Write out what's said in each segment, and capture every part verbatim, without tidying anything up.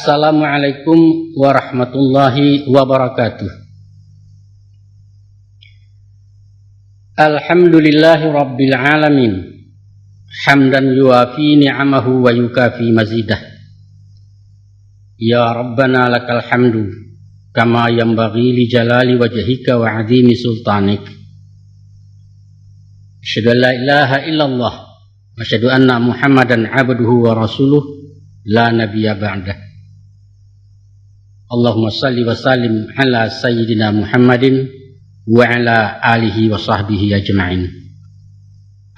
Assalamualaikum warahmatullahi wabarakatuh. Alhamdulillahi rabbil alamin. Hamdan yuwafi ni'amahu wa yukafi mazidah. Ya Rabbana lakal hamdu, kama yanbaghi li jalali wajhika wa azimi sultanik. Asyhadu an la ilaha illallah, wa asyhadu anna Muhammadan abduhu wa rasuluh, la nabiyya ba'dah. Allahumma salli wa sallim ala sayyidina Muhammadin wa ala alihi wa sahbihi ajma'in.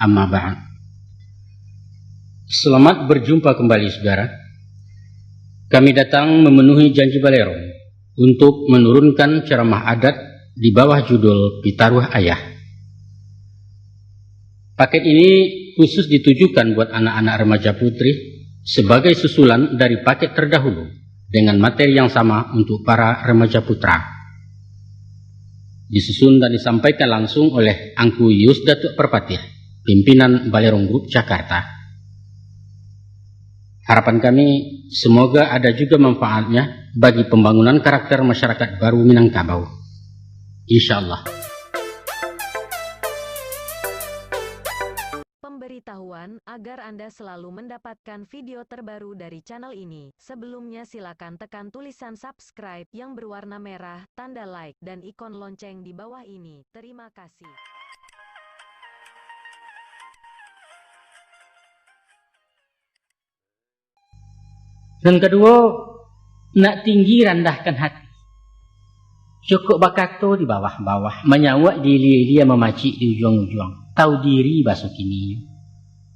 Amma ba'd. Selamat berjumpa kembali, saudara. Kami datang memenuhi janji Balerong untuk menurunkan ceramah adat di bawah judul Pitaruah Ayah. Paket ini khusus ditujukan buat anak-anak remaja putri sebagai susulan dari paket terdahulu dengan materi yang sama untuk para remaja putra. Disusun dan disampaikan langsung oleh Angku Yus Datuak Parpatiah, pimpinan Balerong Group Jakarta. Harapan kami, semoga ada juga manfaatnya bagi pembangunan karakter masyarakat baru Minangkabau. Insya Allah. Pemberitahuan, agar Anda selalu mendapatkan video terbaru dari channel ini, sebelumnya silakan tekan tulisan subscribe yang berwarna merah, tanda like, dan ikon lonceng di bawah ini. Terima kasih. Nan kaduo, nak tinggi randahkan hati. Cukok bakato di bawah-bawah, manyauak di ilia-ilia, mamacik di ujuang-ujuang. Tau diri baso kini.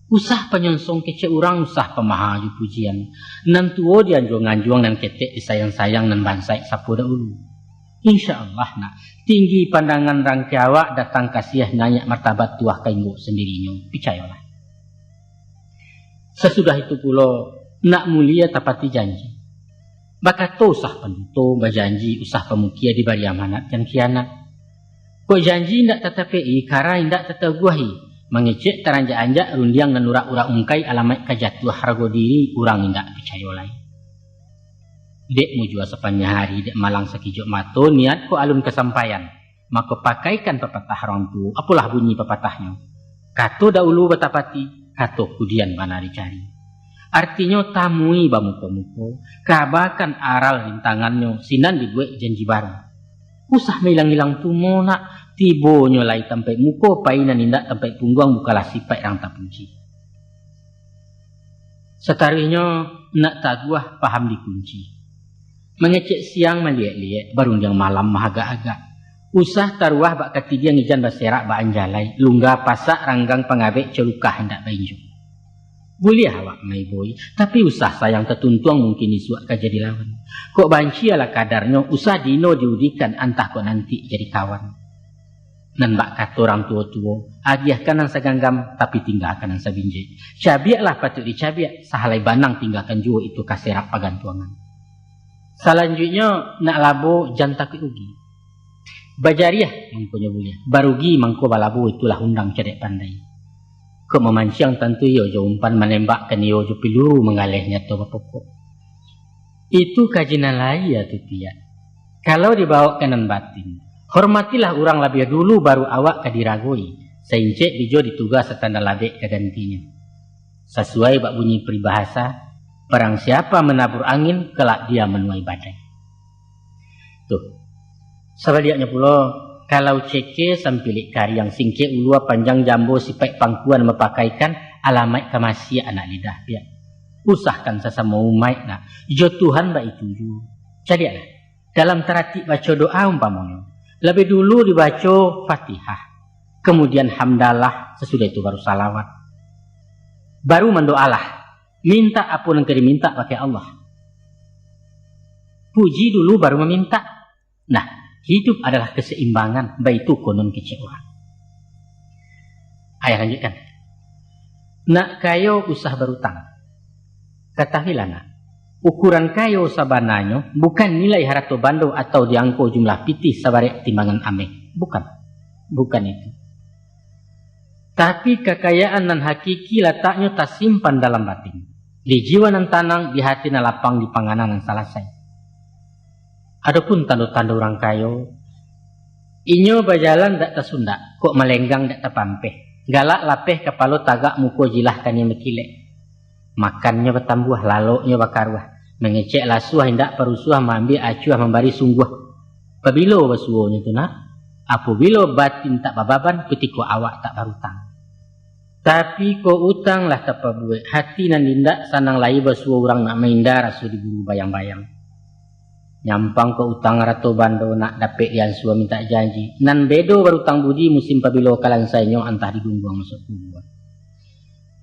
Usah panyonsong kecek urang, usah pamaha jo pujian. Nan tuo dianjuang-anjuang, nan ketek disayang-sayang, nan bansaik sapo dahulu. Insya Allah, nak, tinggi pandangan rangkai awak, datang kasiah naiak martabat tuah ka inggok sandirinyo. Picayolah. Sasudah itu pulo, nak mulie tapati janji. Bakato usah panduto, bajanji usah pamukia, dibari amanat jan khianat. Kok janji indak tatapek-i, kara indak tataguah-i, mangecek taranjak-anjak, rundiang nan urak-urak ungkai, alamaik ka jatuah harago diri, urang indak picayo lai. Dek mujua sapanjang hari, dek malang sakijok mato, niat kok alun kasampaian. Mako, pakaikan papatah urang tuo. Apolah bunyi papatahnyo? Kato daulu batapati, kato kudian bana dicari. Artinyo, tamui bamuko-muko, kabakan aral rintangannyo, sinan dibuek janji baru. Usah mailang-ilang tumo, nak, tibonyo lai tampaik muko, pai nan indak tampaik pungguang, bukanlah sipaik rang tapuji. Sataruihnyo, nak taguah paham dikunci. Mangecek siang maliek-liek, barundiang malam mahagak-agak. Usah taruah bak katidiang, ijan baserak bak anjalai, lungga pasak ranggang pangabek, calukah indak bainjua. Buliah awak maiboi, tapi usah sayang tatuntuang, mungkin isuak ka jadi lawan. Kok banci alah kadarnyo, usah dino diudikan, antah kok nanti jadi kawan. Nan bak kato urang tuo-tuo, agiahkan nan saganggam, tapi tinggakan nan sabinjek. Cabiaklah patuik dicabiak, sahalai banang tinggakan juo, itu ka serak pagantuangan. Salanjuiknyo, nak labo, jan takuik rugi. Bajariah mangkonyo buliah, barugi mangko balabo, itulah undang cadiak pandai. Kok mamanciang tantu iyo jo umpan, manembak kan iyo jo piluru, manggaleh nyato bapokok. Itu kaji nan lahia tu, Piak. Kalau dibaok ka nan batin, hormatilah urang labiah dulu, baru awak ka diragoi, saincek bijo dituga, satanda labek ka gantinyo. Sasuai bak bunyi paribahasa, barang siapa manabur angin, kelak dia manuai badai. Tuh. Sabaliaknyo pulo, kalau ceke sampilik kariang, singkek ulua panjang jambo, sipaik pangkuan mapakaikan, alamaik ka masiak anak lidah, Piak. Usahkan sasamo umaik, nak. Jo Tuhan baitu ju. Caliaklah. Dalam taratik baco doa umpamonyo, labiah dulu dibaco Fatihah, kamudian hamdalah, sasudah itu baru salawat. Baru mandoalah, mintak apo nan ka dimintak bakeh Allah. Puji dulu baru mamintak. Nah, hidup adalah kasaimbangan, baitu konon kecek urang. Ayah lanjutkan. Nak kayo usah barutang. Katahuilah, nak, ukuran kayo sabananyo bukan nilai harato bando atau di angko jumlah pitih sabarek timbangan ameh. Bukan. Bukan itu. Tapi, kakayaan nan hakiki lataknyo tasimpan dalam batin. Di jiwa nan tanang, di hati nan lapang, di pangana nan salasai. Adopun tando-tando urang kayo, inyo bajalan dak tasundak, kok malenggang dak tapampeh. Galak lapeh kapalo tagak, muko jilah kaniang bakilek. Makannyo batambuah, laloknyo bakaruah. Mangecek lasuah indak parusuah, maambiak acuah mambari sungguah. Pabilo basuonyo tu nak? Apabilo batin tak bababan, kutiko awak tak barutang. Tapi kok utang lah tapabuek, hati nan indak sanang lai basuo urang nak mainda raso diburu bayang-bayang. Nyampang kok utang arato bando nak dapek diansua mintak janji. Nan bedo barutang budi musim pabilo ka lansainyo antah digungguang masuk kubua.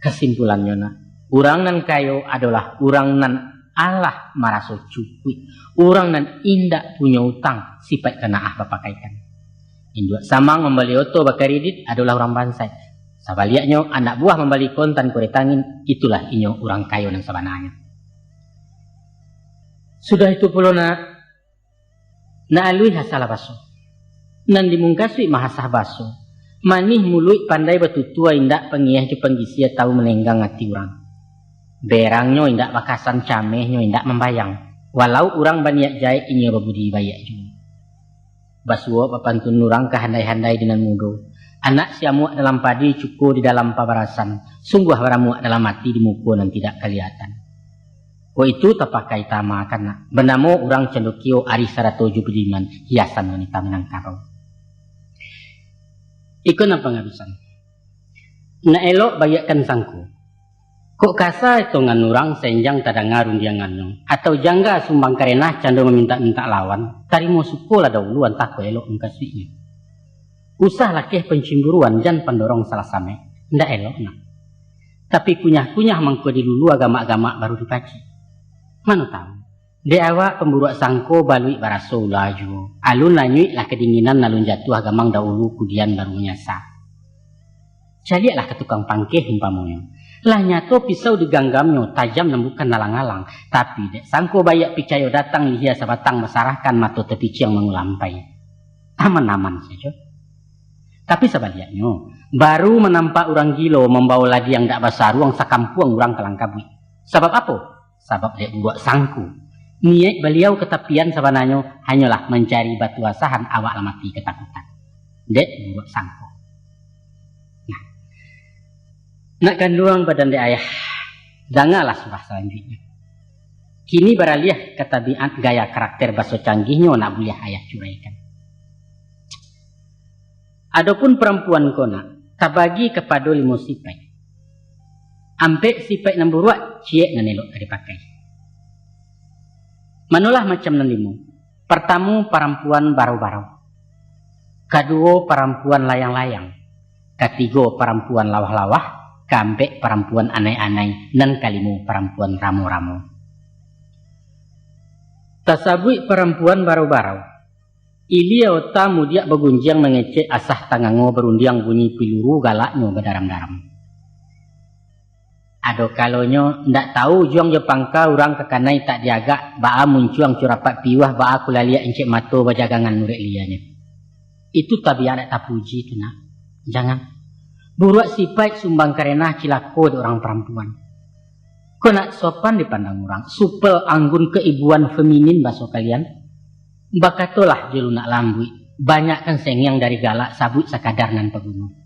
Kasimpulannyo nak, urang nan kayo adolah urang nan alah maraso cukuik, urang nan indak punyo utang, sipaik kanaah bapakaikan. Induak samang mambali oto bakaridit adolah urang bansaik. Sabaliaknyo, anak buah mambali kontan kuretangin, itulah inyo urang kayo nan sabananyo. Sudah itu pulo nak, nak aluih asalah baso. Nan dimungkasuik mahasah baso. Manih muluik pandai batutua, indak pangiah jo panggisia, tahu manenggang ati urang. Berangnyo indak bakasan, camehnyo indak mambayang. Walau urang baniat jahek, inyo babudi baiak juo. Basuo bapantun urang ka handai-handai di nan mudo. Anak siamuak dalam padi, cuko di dalam pabarasan. Sungguah baramuak dalam ati, di muko nan tidak kalihatan. Kok itu tapakai tama kanak, banamo urang Condokio, arih sarato jo budiman, hiasan wanita Minangkabau. Iko nan pangabisan. Nak elok baiakkan sangko. Kok kasa etongan urang, senjang tadanga rundiangannyo, atau jangga sumbang karenah cando mamintak-mintak lawan, tarimo sukolah daulu antah kok elok mungkasuiknyo. Usah lakeh pancimburuan, jan pandorong salah samek, ndak elok nak. Tapi kunyah-kunyah mangko dilulu, agamak-gamak baru dipacik. Mano tahu, dek awak pamburuak sangko baluik baraso ula juo. Alun lanyuik lah kadinginan, alun jatuah gamang daulu kudian baru manyasa. Caliaklah ka tukang pangkeh umpamonyo. Lah nyato pisau diganggamnyo, tajam nan bukan alang-alang. Tapi dek sangko baiak picayo, datang lihia sabatang basarahkan, mato tapiciang mangulampai. Aman-aman sajo. Tapi sabaliaknyo, baru manampak urang gilo mambao ladiang dak basaruang, sakampuang urang kalangkabuik. Sabab apo? Sabab dek buruak sangko. Niaik baliau ka tapian sabananyo hanyolah mancari batu asahan, awak lah mati katakutan. Dek buruak sangko. Nah, nak kanduang badan dek ayah, dangalah surah salanjuiknyo. Kini baraliah ka tabiat gaya karakter baso canggihnyo nak buliah ayah curaikan. Adopun parampuan ko nak tabagi kapado limo sipaik. Ampek sipaik nan buruak, ciek nan elok ka dipakai. Manolah macam nan limo. Partamo, parampuan barau-barau. Kaduo, parampuan layang-layang. Katigo, parampuan lawah-lawah. Kaampek, parampuan anai-anai. Nan kalimo, parampuan ramo-ramo. Tasabuik parampuan barau-barau. Ilia ota mudiak bagunjiang mangecek, asah tangango barundiang bunyi piluru, galaknyo badaram-daram. Ado kalonyo ndak tahu ujuang jo pangka, urang kakanai tak diagak, baa muncuang curapak piuah, baa kulaliak incek mato bajagangan murek lianyo. Itu tabiat dak tapuji tu nak. Jangan. Buruak sipaik sumbang karenah cilako dek urang parampuan. Ko nak sopan dipandang urang, supel anggun keibuan feminin baso kalian. Bakatolah jo lunak lambuik, banyakkan sengiang dari galak, sabuik sakadar nan paguno.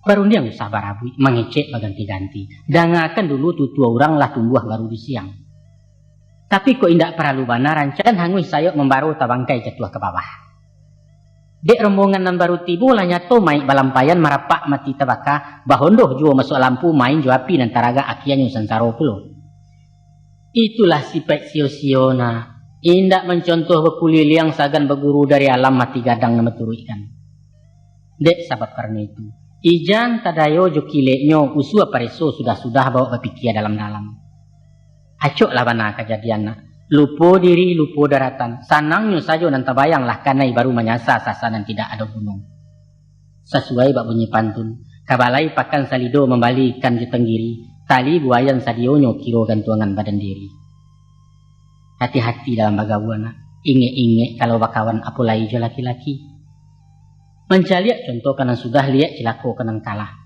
Barundiang usah barabuik, mangecek baganti-ganti. Dangakan dulu tutua urang lah tumbuah baru di siang. Tapi kok indak paralu bana, rancak hanguih sayok mambaro tabangkai jatuah ka bawah. Dek rombongan nan baru tibo lah nyato maik balampaian, marapak mati tabaka, bahondoh juo masuak lampu, main jo api nan taragak, akianyo sansaro pulo. Itulah sipaik sio-sio nak, indak mancontoh bakuliliang, sagan baguru dari alam, mati gadang nan baturuikkan. Dek sabab karano itu, ijang tadayo jo kileknyo, usua pareso sudah-sudah, bawok bapikia dalam-dalam. Acoklah bana kajadian nak. Lupo diri, lupo daratan. Sanangnyo sajo nan tabayang, lah kanai baru manyasa, sasa nan tidak ado guno. Sasuai bak bunyi pantun, ka balai pakan salido, mambali ikan jo tanggiri, tali buayan sadionyo, kiro gantuangan badan diri. Hati-hati dalam bagaua nak. Ingek-ingek kalau bakawan, apo lai jo laki-laki. Mancaliak contoh ka nan sudah, liek cilako ka nan kalah.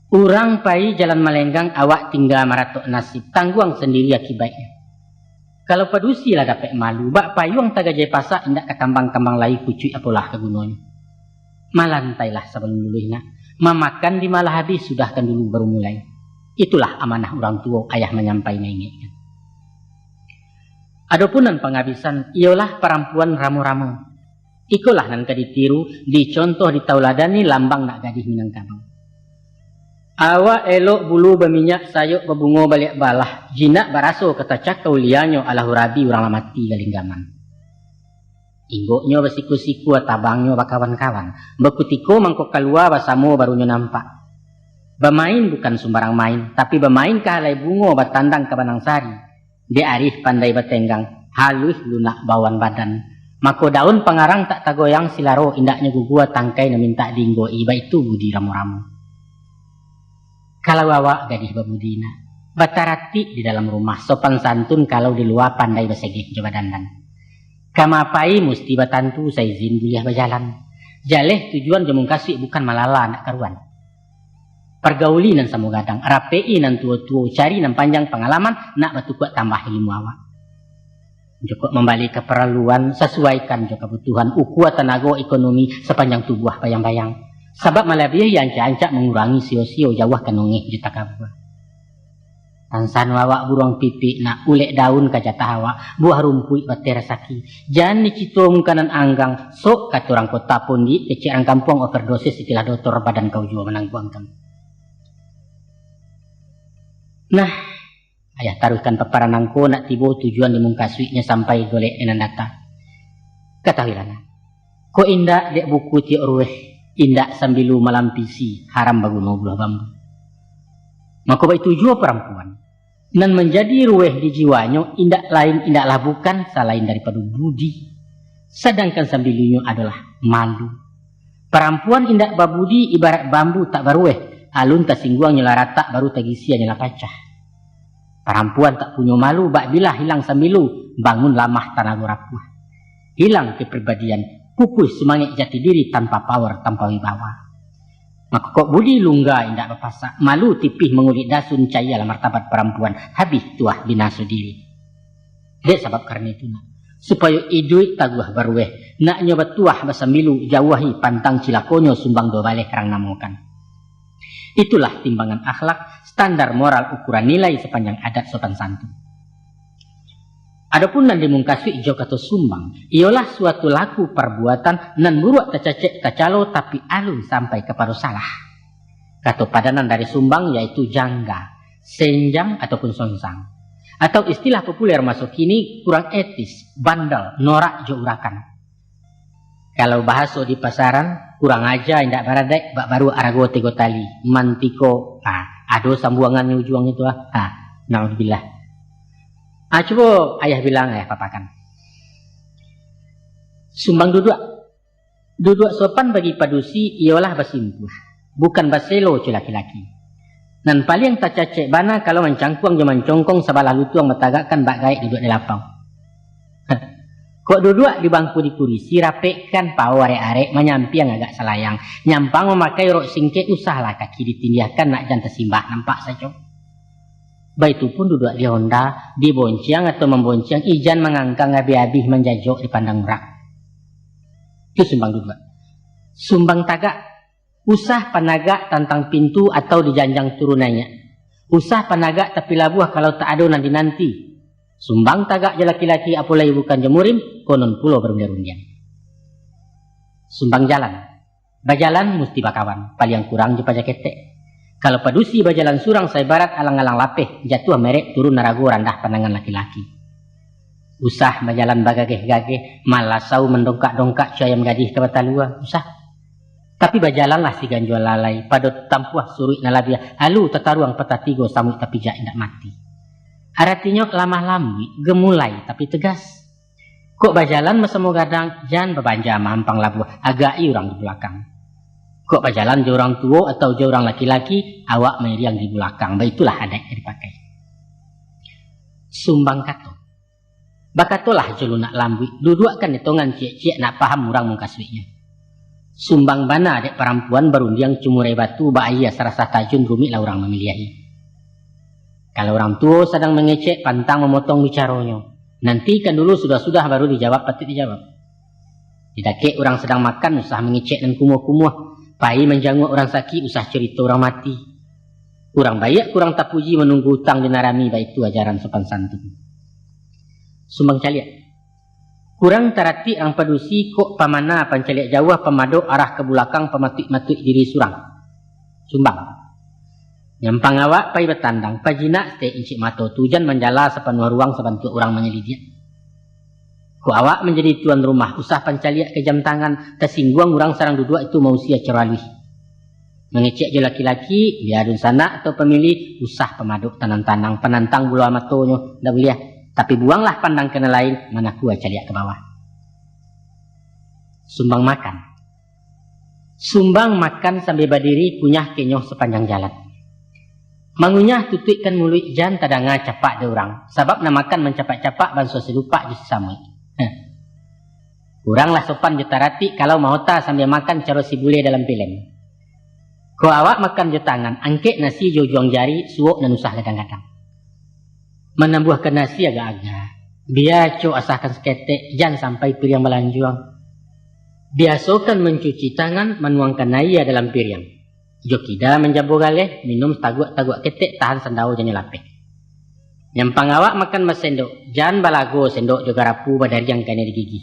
Urang pai jalan malenggang, awak tingga maratok nasib, tangguang sandiri akibaiknyo. Kalau padusi lah dapek malu, bak payuang tagajai pasak, indak ka kambang-kambang lai kucuik, apolah ka gunonyo. Malantailah sabalun luluih nak, mamakan di malah habih, sudahkan dulu baru mulai. Itulah amanah urang tuo, ayah manyampai maingekkan. Adopun nan pangabisan, iyolah parampuan ramo-ramo. Ikolah nan ka ditiru, dicontoh, ditauladani, lambang nak gadih Minangkabau. Awak elok bulu baminyak, sayok babungo baliak balah, jinak baraso ka tacakau lianyo, alah urabi urang lah mati galinggaman. Inggoknyo basiku-siku, tabangnyo bakawan-kawan, bakutiko mangko kalua, basamo barunyo nampak. Bamain bukan sumbarang main, tapi bamain ka halai bungo, batandang ka banang sari. Dek arih pandai batenggang, haluih lunak bawan badan. Mako daun pangarang tak tagoyang, silaro indaknyo gugua, tangkai nan mintak diinggoki, baitu budi ramo-ramo. Kalau awak gadih babudi nak, bataratik di dalam rumah, sopan santun, kalau di lua pandai basegeh jo badandan. Kama pai musti batantu, saizin buliah bajalan. Jaleh tujuan jo mungkasuik, bukan malala nak karuan. Pargauli nan samo gadang, rapeki nan tuo-tuo, cari nan panjang pangalaman, nak batukuak tambah ilmu awak. Jokok mambali kaparaluan, sasuaikan jo kabutuhan, ukua tanago ekonomi sapanjang tubuah bayang-bayang. Sabab malabiahi ancak-ancak, mangurangi sio-sio, jauahkan ongeh jo takabua. Tansano awak buruang pipik nak, ulek daun ka jatah awak, buah rumpuik bateh rasaki. Jan dicito muka nan anggang, sok kato urang kota, pondiak kecek urang kampuang, overdosis istilah dotor, badan kau juo manangguangkan. Nah, ayah taruihkan paparan angko, nak tibo tujuan di mungkasuiknyo, sampai golek nan data. Katahuilah nah, kok indak dek buku tiok ruweh, indak sambilu malampisi, haram baguno buluah bambu. Mako baitu juo parampuan, nan manjadi ruweh di jiwanyo indak lain indaklah bukan salain daripado budi, sadangkan sambilunyo adolah malu. Parampuan indak babudi ibarat bambu tak baruweh, alun tasingguang nyo lah ratak, baru tagisia nyo lah pacah. Parampuan tak punyo malu, bak bilah hilang sambilu, bangun lamah tanago rapuah. Hilang kepribadian, pupuih sumangek jati diri, tanpa power, tanpa wibawa. Mako kok budi lungga indak bapasak, malu tipih mangulik dasun, caialah martabat parampuan, habih tuah binaso diri. Dek sabab karano itu nak, supayo iduik taguah baruweh, nak nyo batuah basambilu, jauahi pantang cilakonyo, sumbang duo baleh rang namokan. Itulah timbangan akhlak, standar moral, ukuran nilai sapanjang adat sopan santun. Adopun nan dimungkasuik jo kato sumbang, iyolah suatu laku parbuatan nan buruak tacacek tacalo, tapi alun sampai kapado salah. Kato padanan dari sumbang yaitu jangga, senjang ataupun sonsang. Atau istilah populer maso kini, kurang etis, bandel, norak jo urakan. Kalau bahaso di pasaran, kurang aja indak baradaik, bak baruak arago tigo tali, mantiko, ha, ado sambuangannyo ujuang itu, ha. Ha, naudzubillah. Ha, cubo ayah bilang, ayah papakan. Sumbang duduak. Duduak sopan bagi padusi iyolah basimpuah, bukan baselo, cu laki-laki. Nan paliang tacacek bana kalau mancangkuang jo mancongkong, sabalah lutuang batagakkan bak gaek duduak di lapau. Kok duduak di bangku di kurisi, rapekkan pawo arek-arek, manyampiang agak salayang, nyampang mamakai rok singkek, usahlah kaki ditindiahkan, nak jan tasimbah nampak sajo. Baitu pun duduak di honda, dibonciang atau mambonciang, ijan mangangkang abih-abih, manjajok dipandang urang. Itu sumbang duduak. Sumbang tagak. Usah panagak tantang pintu atau di janjang turun naiak. Usah panagak tapi labuah kalau tak ado nan dinanti. Sumbang tagak jo laki-laki, apo lai bukan jo murim, konon pulo barundiang-rundiang. Sumbang jalan. Bajalan musti bakawan, paliang kurang jo paja ketek. Kalau padusi bajalan surang, saibarat alang-alang lapeh, jatuah merek, turun narago, randah pandangan laki-laki. Usah bajalan bagageh-gageh, malasau mandongkak-dongkak, cu ayam gadih ka batalua, usah. Tapi bajalanlah siganjua lalai, pado tampuah suruik nan labiah, alu tataruang patah tigo, samuik tapijak indak mati. Aratinyo lamah lambuik, gemulai tapi tegas. Kok bajalan basamo gadang, jan babanja mahampang labuah, agak-i urang di bulakang. Kok bajalan jo urang tuo atau jo urang laki-laki, awak mairiang di bulakang, baitulah adaik nan dipakai. Sumbang kato. Bakatolah jo lunak lambuik, duduakkan etongan ciek-ciek, nak paham urang mungkasuiknyo. Sumbang bana dek parampuan barundiang cumurai batu, bak aia sarasah tajun, rumiklah urang mamiliahi. Kalau urang tuo sadang mangecek, pantang mamotong bicaronyo. Nantikan dulu sudah-sudah baru dijawab patuik dijawab. Didakek urang sadang makan, usah mangecek nan kumuah-kumuah. Pai manjanguak urang sakik, usah carito urang mati. Urang baiak kurang tapuji, manunggu utang di nan rami, baitu ajaran sopan santun. Sumbang caliak. Kurang taratik urang padusi, kok pamana pancaliak jauah, pamadok arah ka bulakang, pamatuik-matuik diri surang. Sumbang. Nyampang awak pai batandang, pajinak saketek incik mato tu, jan manjala sapanuah ruang, sabantuak urang manyalidiak. Kok awak manjadi tuan rumah, usah pancaliak ka jam tangan, tasingguang urang sadang duduak, itu mausia caro aluih. Mangecek jo laki-laki, bia dunsanak atau pamilih, usah pamadok tanang-tanang, panantang bulo matonyo, ndak buliah. Tapi buanglah pandang ka nan lain, manakua caliak ka bawah. Sumbang makan. Sumbang makan sambia badiri, kunyah kenyuah sapanjang jalan. Mangunyah tutuikkan muluik, jan tadanga capak dek urang, sabab nan makan mancapak-capak, banso si lupak jo si samuik. Heh. Kuranglah sopan jo taratik kalau maota sambia makan, caro si bule dalam pilem. Kok awak makan jo tangan, angkek nasi jo ujuang jari, suok nan usah gadang-gadang. Manambuahkan nasi agak-agak. Bia acok, asahkan saketek, jan sampai piriang balanjuang. Biasokan mancuci tangan, manuangkan aia dalam piriang. Jo kida manjabo galeh, minum taguak-taguak ketek, tahan sandao janyo lapeh. Nyampang awak makan basendok, jan balago sendok jo garapu badariang kanai di gigi.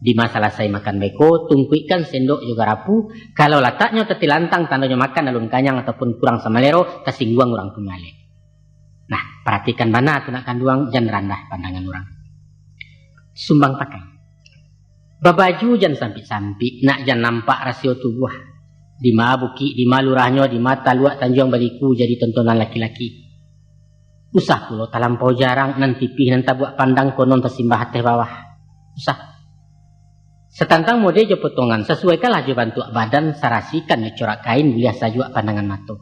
Dima salasai makan beko, tungkuikkan sendok jo garapu, kalau lataknyo tatilantang, tandonyo makan alun kanyang ataupun kurang samalero, tasingguang urang punyo alek. Nah, paratikan bana tu nak kanduang, jan randah pandangan urang. Sumbang pakai. Babaju jan sampik-sampik, nak jan nampak rasio tubuah. Dima bukik, dima lurahnyo, dima taluak tanjuang baliku, jadi tontonan laki-laki. Usah pulo talampau jarang, nan tipih nan tabuak pandang, konon tasimbah ateh bawah. Usah. Satantang mode jo potongan, sasuaikanlah jo bantuak badan, sarasikan jo corak kain, buliah sajuak pandangan mato.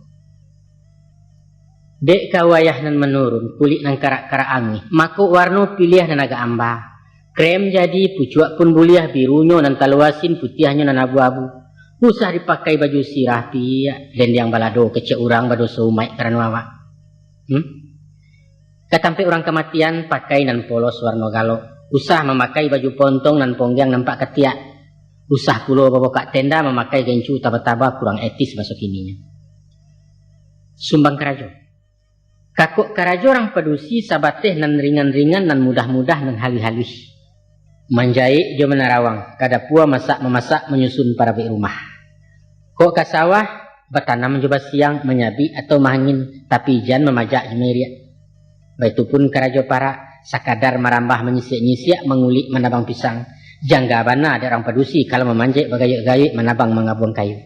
Dek ka wayah nan manurun, kulik nan karak-karak anguih, mako warno piliah nan agak amba. Krem jadi, pucuak pun buliah, birunyo nan talua asin, putiahnyo nan abu-abu. Usah dipakai baju sirah, piak, dendiang balado kecek urang, badoso umaik karano awak. Hmm? Ka tampek urang kamatian, pakai nan polos warno galok. Usah mamakai baju pontong nan ponggiang nampak katiak. Usah pulo babokak tenda, mamakai gencu taba-taba, kurang etis baso kininyo. Sumbang karajo. Kakok karajo urang padusi sabateh nan ringan-ringan, nan mudah-mudah, nan haluih-haluih. Manjaik jo manarawang, ka dapua masak-mamasak, manyusun parabek rumah. Kok ka sawah, batanam jo basiang, manyabik atau maangin, tapi jan mamajak jo mairiak. Baitu pun karajo parak, sakadar marambah, manyisiak-nyisiak, mangulik, manabang pisang. Jangga bana dek urang padusi, kalau mamanjek bagayuik-gayuik, manabang mangabuang kayu.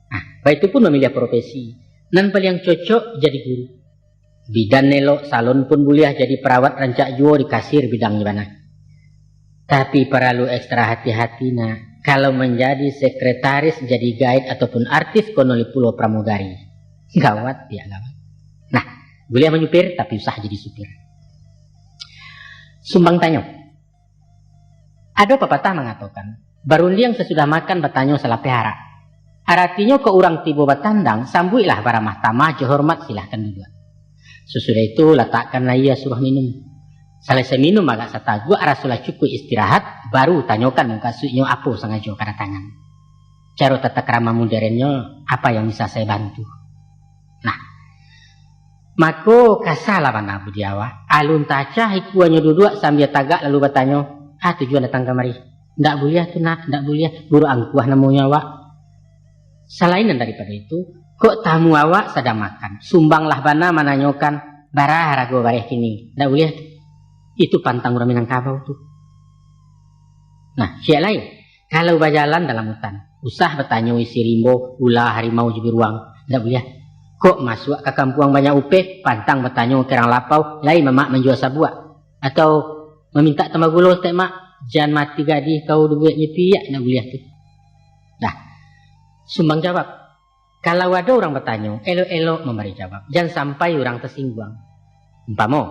Nah, baitu pun mamiliah profesi. Nan paliang cocok jadi guru. Bidan elok, salon pun buliah, jadi perawat rancak juo, di kasir bidangnyo bana. Tapi paralu ekstra hati-hati, nak. Kalau manjadi sekretaris, jadi guide, ataupun artis, konon pulo pramugari. Gawat, ya gawat. Nah, buliah manyupir, tapi usah jadi supir. Sumbang tanyo. Ado papatah mangatokan, barundiang sasudah makan, batanyo salapeh arak. Aratinyo, kok urang tibo batandang, sambuiklah baramah tamah, jo hormat silahkan duduak. Sasudah itu, latakkanlah aia, suruah minum. Salasai minum agak sataguak, raso lah cukuik istirahat, baru tanyokan mukasuiknyo, apo sangajo kadatangan. Caro tata krama moderennyo, apa yang bisa saya bantu? Nah, mako kasalah bana budi awak. Alun tacah ikuanyo duduak sambia tagak lalu batanyo, "Ah, tujuan datang kamari?" "Ndak buliah tu, nak, ndak buliah. Buruak angkuah namonyo awak." Salain nan daripado itu, kok tamu awak sadang makan, sumbanglah bana mananyokan, "Bara harago bareh kini?" Ndak buliah tu. Itu pantang urang Minangkabau tu. Nah, ciek lai. Kalau bajalan dalam utan, usah batanyo isi rimbo, ula, harimau, jo biruang. Ndak buliah. Kok masuak ka kampuang banyak upeh, pantang batanyo ka urang lapau, lai mamak manjua sabuak. Atau mamintak tambah gulo saketek, "Mak, jan mati gadih kau duduak nyepiak," ndak buliah tu. Dah. Sumbang jawab. Kalau ado urang batanyo, elok-elok mambari jawab. Jan sampai urang tasingguang. Umpamo,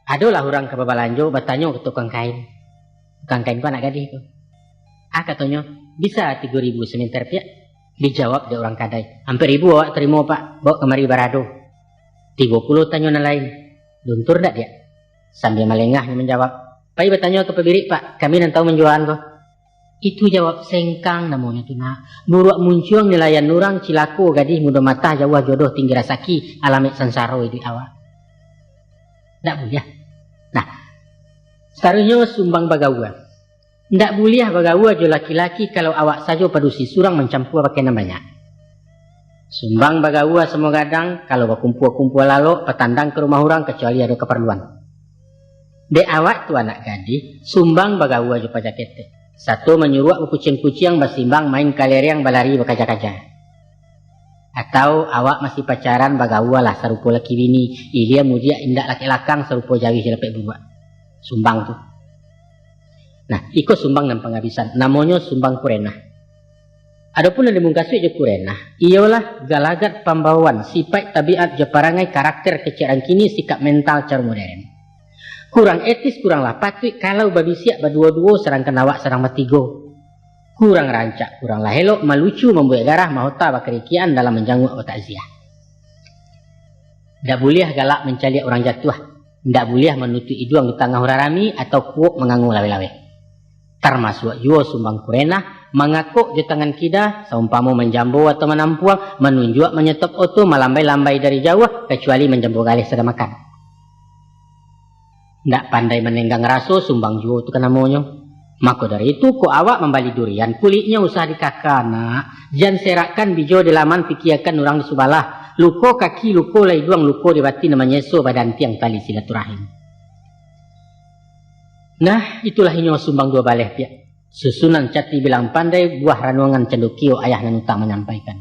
adolah urang ka babalanjo, batanyo ka tukang kain. Tukang kain ko anak gadih ko. Ah, katonyo, bisa tigo ribu samenter, Piak. Dijawab dek urang kadai, "Ampek ribu awak tarimo, Pak, bawa kamari barado." Tibo pulo tanyo nan lain, "Luntur ndak, Diak?" Sambia malengah nyo manjawab, "Pai batanyo ka pabirik, Pak, kami nan tahu manjualan ko." "Itu jawab sengkang namonyo tu, nak. Buruak muncuang nilaian urang, cilako gadih mudo matah, jauah jodoh tinggi rasaki, alamek sansaro iduik awak." Ndak buliah. Nah, saruihnyo sumbang bagaua. Ndak buliah bagaua jo laki-laki, kalau awak sajo padusi surang mancampua pakai nan banyak. Sumbang bagaua samo gadang, kalau bakumpua-kumpua lalok, patandang ka rumah urang, kacuali ado kaparluan. Dek awak tu anak gadih, sumbang bagaua jo paja ketek, sato manyuruak bakuciang-kuciang, basimbang main kaleriang, balari bakaja-kaja. Atau awak masih pacaran, bagaualah sarupo laki bini, ilia mudiak indak lakek lakang, sarupo jawih jo lapek buruak. Sumbang tu. Nah, iko sumbang nan pangabisan, namonyo sumbang kurenah. Adopun nan dimungkasuik jo kurenah, iyolah galagat pambawaan, sipaik tabiat jo parangai, karakter kecek rang kini, sikap mental caro moderen. Kurang etis, kuranglah patuik kalau babisiak baduo-duo, sadangkan awak sadang batigo. Kurang rancak, kuranglah elok, malucu, mambuek garah, mahota, bakarikian dalam manjanguak batakziah. Ndak buliah galak mancaliak urang jatuah. Ndak buliah manutuik iduang di tangah urang rami, atau kuok mangango laweh-laweh. Tarmasuak juo sumbang kurenah, mangakok jo tangan kida, saumpamo manjambo atau manampuang, manunjuak manyetop oto, malambai-lambai dari jauah, kacuali manjambo galeh sadang makan. Ndak pandai manenggang raso, sumbang juo tu kan namonyo. Mako dari itu, kok awak mambali durian, kuliknyo usah dikaka, nak. Jan serakkan bijo di laman, pikiakan urang di subalah. Luko kaki, luko lah iduang, luko di batin, manyeso badantiang tali silaturahim. Nah, itulah inyo sumbang duo baleh, Piak. Susunan cati bilang pandai, buah ranuangan candokio, ayah nan utang manyampaikan.